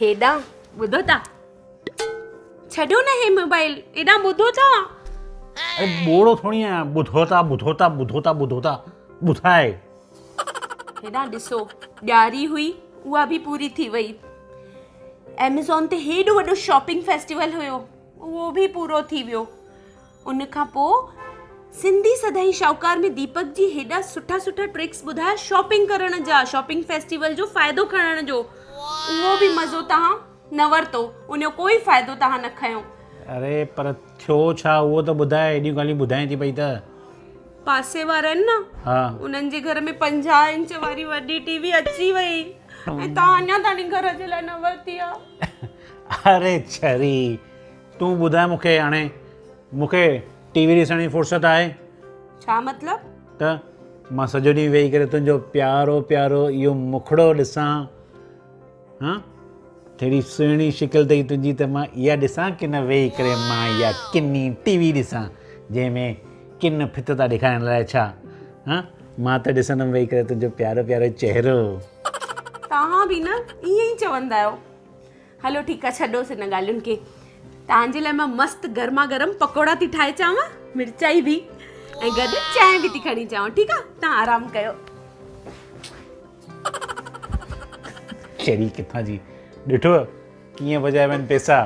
هيڏانهن ٻڌو ٿا؟ ڇڏيو نه هي موبائل، هيڏانهن ٻڌو ٿا؟ اڙي ٻوڙو ٿوري آهيان، ٻڌو ٿا ٻڌو ٿا ٻڌو ٿا ٻڌو ٿا، ٻڌاء. هيڏانهن ڏسو، ڏياري هئي اها به پوري ٿي وئي. ايميزون تي هيڏو وڏو شاپنگ فيسٽيول هيو، اهو به پورو ٿي ويو. ان کان پوء سنڌي سدائين شاهوڪار ۾ ديپڪ جي هيڏا سٺا سٺا ٽرڪس ٻڌايا شاپنگ ڪرڻ جا، شاپنگ فيسٽيول جو فائدو کڻڻ جو، اهو به مزو توهان نه ورتو، ان جو ڪوئي فائدو توهان نه کنيو. اري پر ٿيو ڇا اهو ته ٻڌاء، ايڏيون ڳالهيون ٻڌائين ٿي پئي ته. پاسي وارا آهن نه، ها، انهن جي گهر ۾ 50 انچ واري وڏي ٽي وي اچي وئي ۽ توهان اڃا تائين گهر جي لاء نه ورتي آ. اري ڇري تون ٻڌاء مون کي هاڻي مون کي ٽي وي ڏسڻ جي فرصت آهي؟ ڇا مطلب؟ ته مان سڄو ڏينهن ويهي ڪري تنهنجو پيارو پيارو اهو مکڙو ڏسان، ها تهڙي سهڻي شڪل اٿئي تنهنجي ته مان اها ڏسان ڪي نه ويهي ڪري مان اها ڪني ٽي وي ڏسان جنهن ۾ ڪن ڦت ٿا ڏيکارين الائي ڇا، ها مان ته ڏسندم ويهي ڪري تنهنجو پيارو پيارو چهرو. توهان به نه ائين ئي چوندا آهيو. هلو ٺيڪ آ ڇڏوس ان ڳالهين کي. توهان جي لاء مان مست گرما گرم پڪوڙا ٿي ٺاهي اچانو، مرچائي به ۽ گڏ چانهه به ٿي کڻي اچانو، ٺيڪ آ؟ توهان آرام ڪيو. چري ڪٿان جي ڏٺو ڪيئن بچايا آهن پئسا.